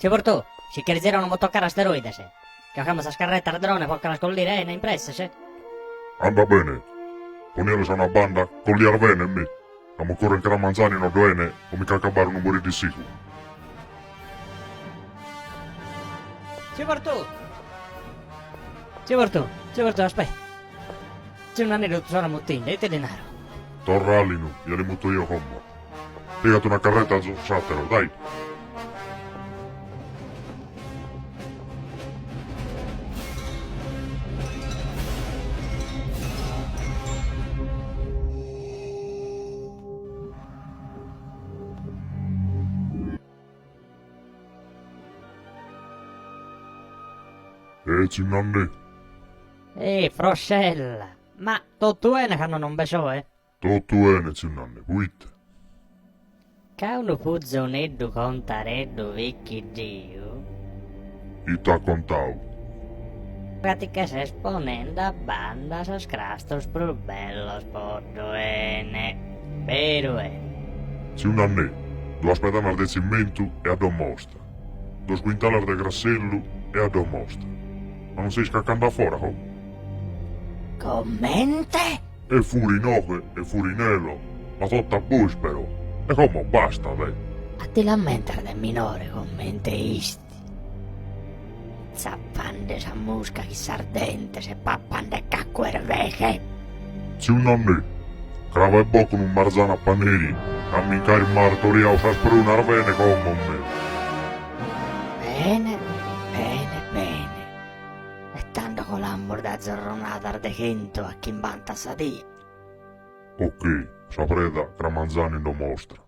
Tziu Portù, si cheres zira unu motocarru asteroides, che 'ocamus sas carretas drone po che las collire 'ene in presse. Anda bene, ponielos a una banda, collias bene, mi', ca m'occurren cras manzanu inoddoene po mi ch'acabare unu mureddu sicu. Tziu Portù! Tziu Portù, tziu Portù, aspetta. Tziu Nanneddu totu s'ora mutinde, ite li naro? Torra alinu, ja li muto eo como. Pigat una carreta sos àteros, dai. E tziu Nanni. Eh, Froscella! Ma totu 'ene cando non be soe? Totu 'ene, tziu Nanni, puite? Ca unu puzoneddu contareddu fit chiddiu. Ite at contau? Ca ti che ses ponende a banda sos crastos prus bellos po 'ene. Beru est. Tziu Nanni, duas pedanas de tzimentu e a dom'osta. Dos quintales de grassellu e a dom'osta. Ma non seis cacande a fora como? Comente? E furi inoghe e furi inelo, ma totu a bois però. E como bastat, eh! A ti l'ammentas de minore comente isti? Tzappande sa musca chin sas dentes e pappande caccu 'erveghe. Tziu Nanni, craba e bo cun unu marzanu a paneri, ca mi nch'ais martoriau sas prunas bene como mi. Bene, bene, bene. E tando colamus dae zorronadas de chentu a chimbanta sa die. Ok, sa preda cras manzanu in domo 'ostra.